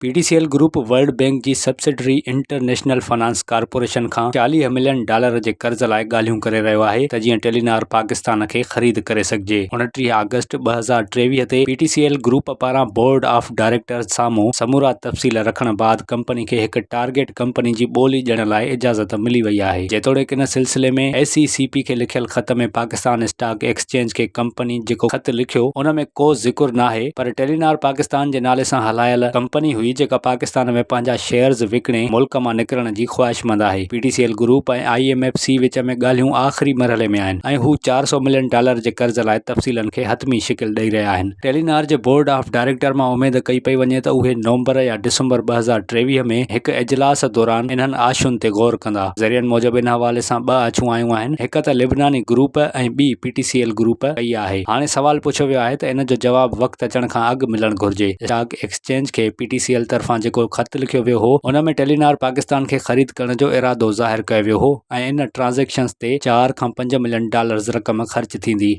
P T C L group world bank جي subsidiary international finance corporation کان 40 million dollar جي قرض لاء ڳالهيون ڪري رهيو آهي ته جيئن ٽيلينار پاڪستان کي خريد ڪري سگهجي. 29 آگسٽ 2023 تي P T C L group پاران بورڊ آف ڊائريڪٽرز سامهون سمورا تفصيل رکڻ بعد ڪمپني کي هڪ ٽارگيٽ ڪمپني جي ٻولي ڏيڻ لاء اجازت ملي وئي آهي. جيتوڻيڪ ان سلسلي ۾ ايس اي سي پي کي لکيل خط ۾ پاڪستان اسٽاڪ ايڪسچينج کي ڪمپني جيڪو خط لکيو ان ۾ ڪو ذڪر ناهي پر ٽيلينار پاڪستان جي نالي سان هلايل ڪمپني هئي جيڪا پاڪستان ۾ پنهنجا شيئرز وڪڻي ملڪ مان نڪرڻ جي خواهشمند آهي. P T C L group ۽ I M F C وچ ۾ ڳالهيون آخري مرحلي ۾ آهن ۽ هو 400 ملين ڊالر جي قرض لاء تفصيلن کي حتمي شڪل ڏئي رهيا آهن. ٽيلينار جي بورڊ آف ڊائريڪٽر مان اميد ڪئي پئي وڃي ته اهي نومبر يا ڊسمبر 2023 ۾ هڪ اجلاس دوران انهن آڇن تي غور ڪندا. ذريعن موجب ان حوالي سان ٻه آڇون آيون آهن، هڪ ته لبناني گروپ ۽ ٻي P T C L group ڪئي آهي. هاڻي سوال پڇيو ويو آهي ته ان جو جواب وقت اچڻ کان اڳ ملڻ گهرجي. اسٽاڪ ايڪسچينج کي پي ٽي سي ايل طرفان جيڪو خط لکيو ويو هو ان ۾ ٽيلينار پاڪستان کي خريد ڪرڻ جو ارادو ظاهر ڪيو ويو هو ۽ ان ٽرانزيڪشنز تي چار کان پنج ملين ڊالرز رقم خرچ ٿيندي.